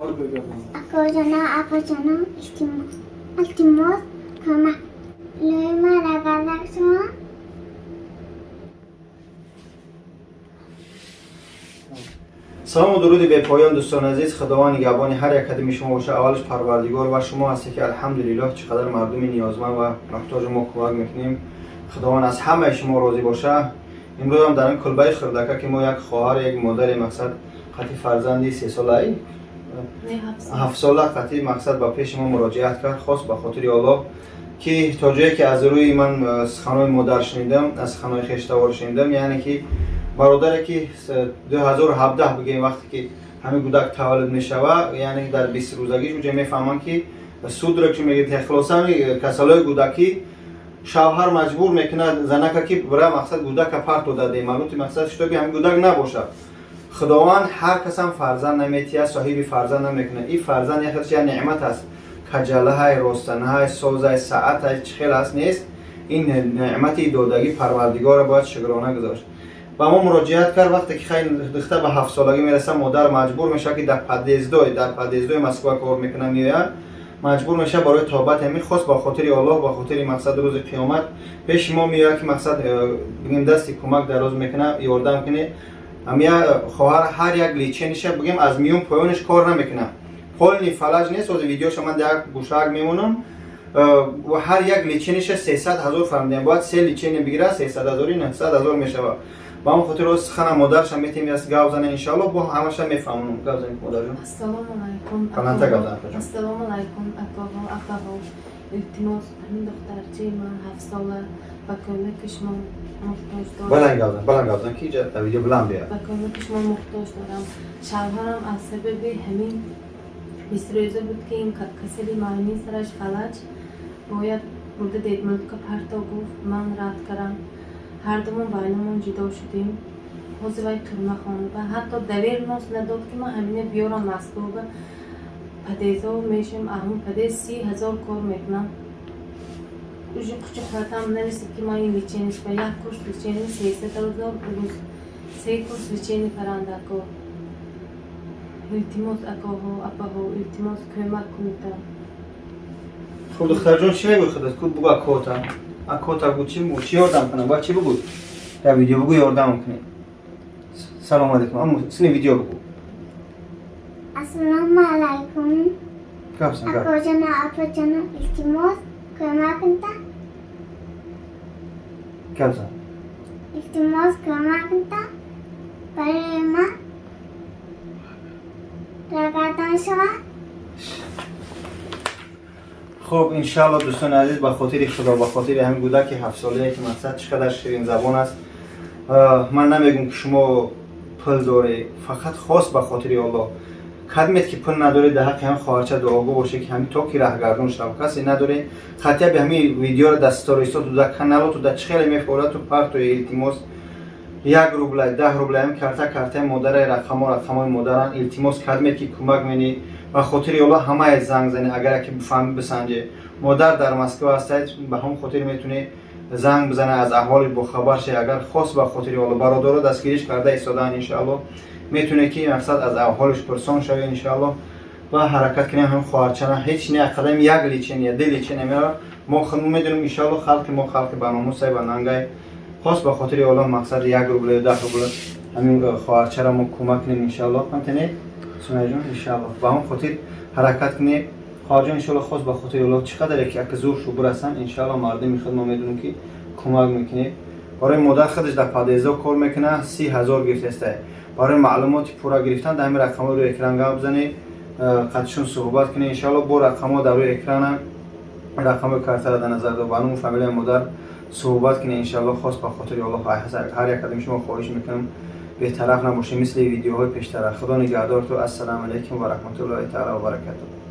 Акоҷона, апаҷона, илтимос, кӯмак. Лӯи ман рагардак шумо. Салому дуруди бепоён, дӯстони азиз. Худованд нигаҳбони ҳар як қадами шумо боша. Аввалаш Парвардигор ва шумо ҳастед, ки алҳамдулиллоҳ чӣ қадар мардуми ниёзманд ва муҳтоҷи мо кӯмак мекунем. Худованд аз ҳамаи шумо розӣ боша. Имрӯзам дар ин кулбаи хурдака, ки мо як хоҳар, як модари мақсад қатъи фарзанди сесолаи ҳафтсола қатъи мақсад ба пеши мо муроҷиат кард, хост ба хотири Аллоҳ, ки то ҷое ки аз рӯи ман суханҳои модар шунидам, аз суханҳои хештавор шунидам, яъне ки бародаре ки 2017 бигем, вақте ки ҳамин кӯдак таваллуд мешавад, яъне дар 20 рӯзагиш уҷа мефаҳманд, ки судро ки мегирд, хулоса касалҳои кӯдакӣ, шавҳар маҷбур мекунад занака, ки бира мақсад кӯдака парто даде малути мақсад, шитоби ҳамин кӯдак набошад. Худованд ҳар касам фарзанд наметиҳад, соҳиби фарзанд намекунад. Ин фарзанд яхелш як неъмат аст, каҷалаҳай, ростанаҳай, созай, саатай, чӣ хел аст, нест. Ин неъмати додагӣ Парвардигорро бояд шукрона гузошт. Ба мо муроҷиат кард. Вақте ки хай духтар ба ҳафтсолагӣ мерасад, модар маҷбур мешавад, ки дар подъездои Москва кор мекунад, меояд, маҷбур мешавад барои тобат. Ҳамин хост ба хотири Аллоҳ, ба хотири мақсад рӯзи қиёмат пеши мо меояд, ки мақсад бигем дасти кӯмак дароз мекунад, ёрдам кунед. Ҳамя хоҳар ҳар як лечениша бигем аз миён поёниш кор намекунад, полный фалаҷ нест. Ҳозир видеоша ман як гӯшаак мемонам. Ҳар як лечениша 300 000 фармудем, бояд се лечение бигирад, 300 000-и 900 000 мешавад. Ба ҳамон хотир ҳозир сухана модарша метем, яст гап зана, иншоалло бо ҳамаша мефаҳмонам. Гап занед, модарҷон. Ассалому алайкум. Баландтар гап зан, апаҷон. Ассалому алайкум, акоҳо, апаҳо. Илтимос, ҳамин духтарчаи ман ҳафтсола ба кӯмаки шумо муҳтоҷ дорам. Баланд гап зан, баланд гап зан, ки иҷа дар видео баланд биёяд. Ба кӯмаки шумо муҳтоҷ дорам. Шавҳарам аз сабаби ҳамин 20 рӯза буд, ки ин касали майнӣ сараш фалаҷ, бояд бурда детмулка парто гуфт, ман рад кардам. Ҳардумон байнамон ҷудо шудем. Ҳозир вай турмахона ва ҳатто доверенность надод, ки ман ҳамина биёрам Москва. Подъездо мешем, аҳмун подъезд 30 000 кор мекунам. Уже кучу қувватам нарасид, ки ман ин лечениеш ба як курс лечение 300 000 плюс се курс лечение каранда. Ако, илтимос, акоҳо, апаҳо, илтимос, кӯмак кунедам. Хуб, духтарҷон, чӣ мегӯй худат? Ку бугу акота, акота гу, чӣ бугу, чӣ ёрдам кунам, бояд чӣ бугӯ дар видео? Бугу, ёрдам кунед. Салому алайкум, аммо сини видео бугу. Ассалому алайкум. Гап зан, гап. Акоҷона, апаҷона, илтимос, кӯмак кунед. Гап зан. Илтимос, кӯмак кунед. Барои ман рагардон шавад. Хуб, иншаалло, дӯстони азиз, ба хотири Худо, ба хотири ҳамин кӯдаки ҳафтсолае, ки мақсад чӣ қадар ширинзабон аст. Ман намегӯм, ки шумо пул доред, фақат хос ба хотири Аллоҳ кадмет, ки пул надоред, дар ҳаққи ҳамин хоҳарча дуогӯ бошед, ки ҳамин то ки раҳгардон шавад. Касе надоред, хатяби ҳамин видеоро дар стористо, ту дар каналоту дар чӣ хеле мефорад, ту партои, илтимос, 1 рублай, 10 рублай, ҳамин карта картаи модараи, рақамо рақамои модаран. Илтимос, кадмет ки кӯмак менӣ, ба хотири Аллоҳ ҳамае занг зани. Агар яке бифаҳми, бисанҷе, модар дар Москва ҳастед, ба ҳамон хотир метавонӣ занг бизане, аз аҳволи бохабар ше. Агар хос ба хотири Аллоҳ бародаро дастгириш карда истодаанд, иншаалло метавонед, ки мақсад аз аҳволиш пурсон шавед, иншаалло, ва ҳаракат кунем. Ҳамин хоҳарчана ҳеҷ не, қадами як лечение, ду лечение меравад. Мо худмо медонем, иншаалло, халқи мо халқи баномусай ва нангай. Хос ба хотири Аллоҳ мақсад 1 рубле, 10 рубл ҳамин хоҳарчаро мо кӯмак кунем, иншаалло. Ҳамтане, Сумаяҷон, иншаалло, ба ҳамон хотир ҳаракат кунем, хоҳарҷон, иншаалло. Хос ба хотири Аллоҳ чӣ қадаре ки ака зур шу бирасанд, иншаалло, мардуми худ мо медонем, ки кӯмак мекунем. Барои модар худаш дар подъездо кор мекунад, 30 000 гирифтаста. Барои маълумоти пурра гирифтан дар ҳамин рақамҳо рӯи экран гап бизанед, қатишон суҳбат кунед, иншаалло. Бо рақамҳо дар рӯи экрана, рақамҳои картаро дар назар дор, ба ному фамилияи модар суҳбат кунед, иншаалло. Хос ба хотири Аллоҳ ҳар як кадоми шумо хоҳиш мекунам, бетараф набошед, мисли видеоҳои пештара. Худо нигаҳдор ту. Ассалому алайкум ва раҳматуллоҳи таала ва баракатуҳ.